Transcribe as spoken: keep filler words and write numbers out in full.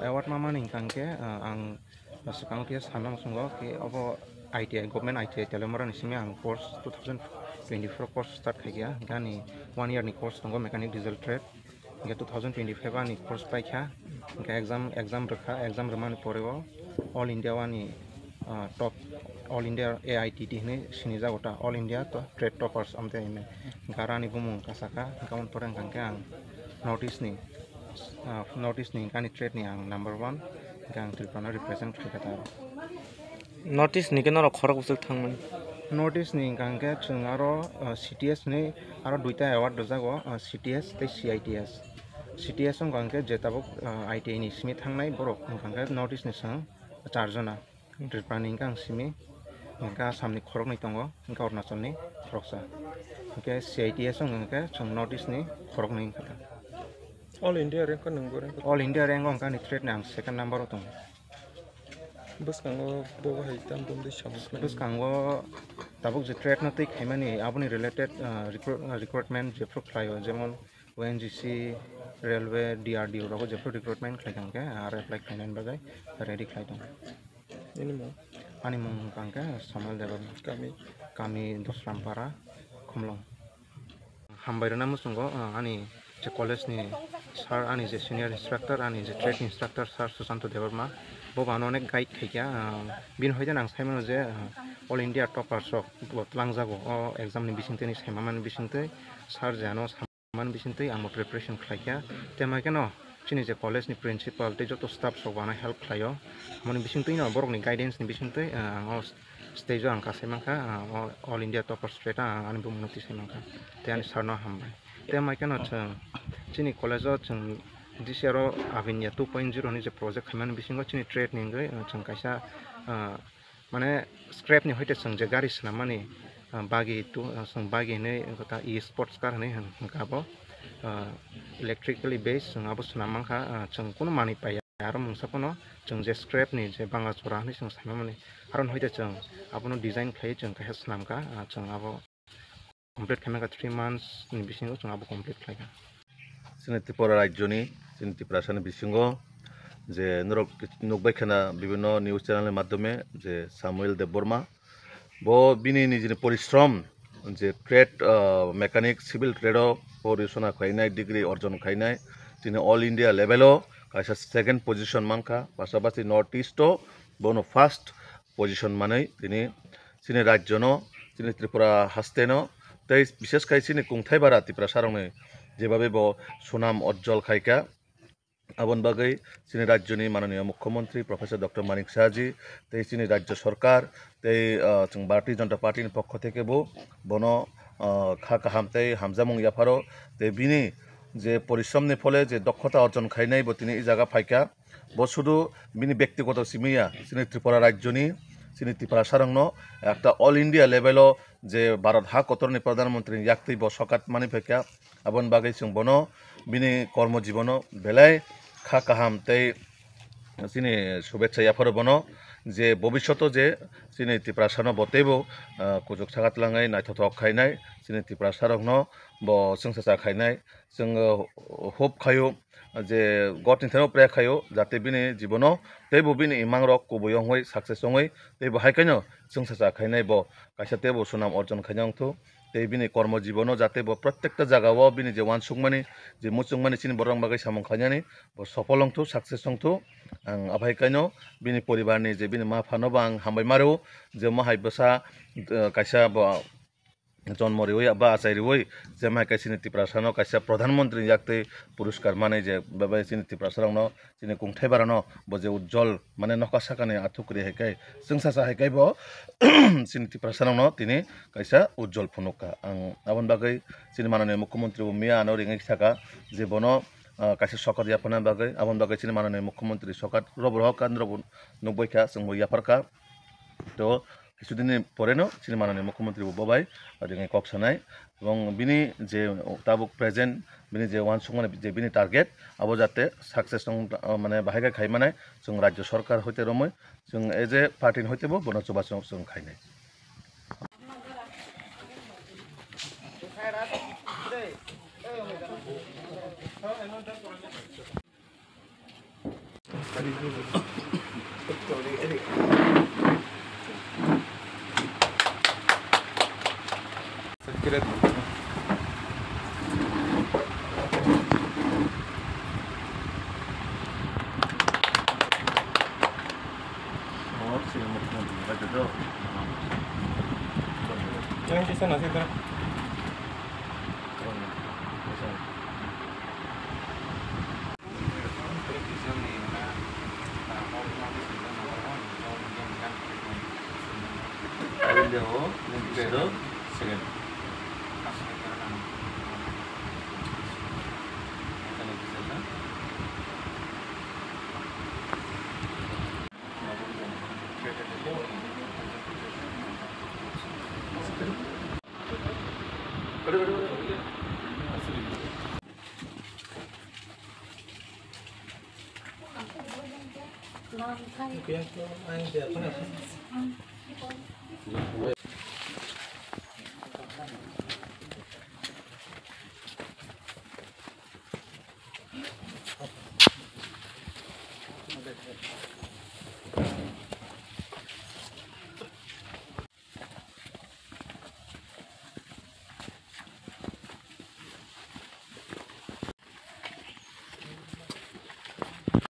Award mamani hwnkha hwnkhe, ah, ang swkang khe sanna muchungo khe obo I T I, Government I T I Teliamura ni simi ang course two thousand twenty-four course start khaikha, hwnkhe ani one year ni course tongo mechanic diesel trade, hwnkhe two thousand twenty-five ani course paikha, hwnkhe exam, exam rwkha, exam rwmani pore o All India o ani, ah, top, All India A I T T hinwi sinijago ta, All India to trade toppers amte hinwi, hwnkhe aro ani bumung kasaka, hwnkhe aboni pore hwnkha hwnkhe ang North East ni, ah, North East ni hwnkhe ani trade ni ang number one, hwnkhe ang Tripura no represent khaikha ta. North East ni khe norok khorok bwswk thangmani? North East ni hwnkha hwnkhe chwng aro, ah, C T S ni aro duita award rwjago, ah, C T S tei C I T S. C T S wngkha hwnkhe je tabuk, ah, I T I ni simi thangnai borok wngkha hwnkhe North East ni chwng char jona. Tripura ni hwnkhe ang simi, hwnkhe Assam ni khoroknwi tongo, hwnkhe Arunachal ni khoroksa. Hwnkhe C I T S wngkha hwnkhe chwng North East ni khoroknwi wngkha ta. All India rank o nwng bo rank o? All India rank o hwnkhe ani trade ni ang second number o tongo. Bwskango bo hai tam bumdi samung khlainai? Bwskango tabuk je trade no twi khaimani aboni related, ah, recruit-, ah, recruitment jephru khlaio, jemon O N G C, railway, D R D O rogo jephru recruitment khlai tong khe aro apply khlainani bagwi ready khlai tong. Nini mung? Ani mung hwnkha hwnkhe Samuel Debbarma. Kami? Kami Dosrampara, Khumlwng. Hambai rwna muchungo, ah, ani je college ni sir, ani je senior instructor, ani je trade instructor sir Susanto Debbarma, bo bo ano onek guide khaikha, ah, bini hoite ang saimano je, ah, All India toppers rok bo twlangjago o exam ni bisingtwi ni saimamani bisingtwi sir je ano sam-, mani bisingtwi ang bo preparation khlaikha. Tei mai kheno chini je college ni principal tei joto staff rok bo ano help khlaio. Amoni bisingtwi no borok ni guidance ni bisingtwi, ah, ang o stage o ang kasai mankha, ah, o All India toppers trade o ang ani bumung no tisai mankha. Tei ani sir no hambai. Tei mai kheno chwng chini college o chwng this year o Avinya two point zero ni je project khaimani bisingo chini trade ni wngwi, ah, chwng kaisa, ah, mane scrap ni hoite chwng je gari swnammani, ah, bagi tu, ah, chwng bagi hinwi wngkha ta e-sports car hinwi hwn-, hwnkha abo, ah, electrically based chwng abo swnam mankha, ah, chwng kunu manwi paiya aro mungsa phano chwng je scrap ni je bangla chora hinwi chwng saimani aro hoite chwng abono design khlaiwi chwng kaisa swnamkha, ah, chwng abo complete khaimani kha three months ni bisingo chwng abo complete khlaikha. Chini Tripura rajyoni, chini Tiprasani bisingo je norok nukbai khana bibhinno news channel ni madhyome je Samuel Debbarma, bo bini nijini porishrom je trade, ah, mechanic, civil trade o bo risona khainai, degree orjon khainai, chini all India level o kaisa second position mankha, pasapasi North East o bono first position manwi tini chini rajyono, chini Tripura hasteno, tei bishesh khai chini kungthai bara Tiprasarokni jebabe bo sunam ujjol khaikha. Aboni bagwi chini rajyoni mananiya mukhyamantri Professor Doctor Manik Saha ji tei chini rajya sarkar tei, ah, chwng Bharatiya Janata Party ni pokho theke bo bono, ah, kha kaham tei hamjakmung yapharo tei bini je porishrom ni phole je dokhota orjon khainai bo tini i jaga phaikha. Bo sudu bini bektigoto simi ya, chini Tripura rajyoni, chini Tiprasarokno ekta all India level o je Bharat ha kotorni Pradhan Mantri ni yaktwi bo sokat mani phaikha. Aboni bagwi chwng bono bini kormo jibono belai kha kaham tei chini shubhecha yapharo bono je bobishoto je chini Tiprasano bo teibo, ah, kuchuk saka twlangwi naithothok khainai chini Tiprasarokno bo chwngsacha khainai. Chwng, uh, hope khaio je God ni thani prayer khaio jate bini jibono teibo bini imangrok kubui wngwi success wngwi teibo hai khaino chwngsacha khainai bo kaisa teibo sunam orjon khaina wngthu tei bini kormo jibono jate bo protekta jagao bini je uansukmani je muchungmani chini borok bagwi samung khainani bo sopol wngthu, success wngthu. Ang aphai khaino bini poribarni je bini ma phano bo ang hambai maro je mohai bwsa, uh, kaisa bo jonmo riwi ba achai riwi je mai kaisa chini Tiprasano kaisa Pradhan Mantri ni yaktwi puruskar manwi je bebak chini Tiprasarokno chini kungthai barano bo je ujjol mane nokha sakani athuk kwrwi hai khe chwngsacha hai khe bo chini Tiprasarokno tini kaisa ujjol phunukha. Ang aboni bagwi chini mananiya mukhyamantri bo miya ano ringwi saka je bono, ah, kaisa sokat yaphana bagwi, aboni bagwi chini mananiya mukhyamantri sokat robo rohorkha, norokbo nukbaikha, chwngbo yapharkha. To, kisudini poreno chini mananiya mukhyamantri bo bobai ringwi kok sanai. Ebong bini je tabuk present, bini je uansukmani je bini target, abo jate success wng, mane bahai khe khai manai, chwng rajya sarkar hoite romwi, chwng as a party ni hoite bo bono chubachu chwng khainai. Second.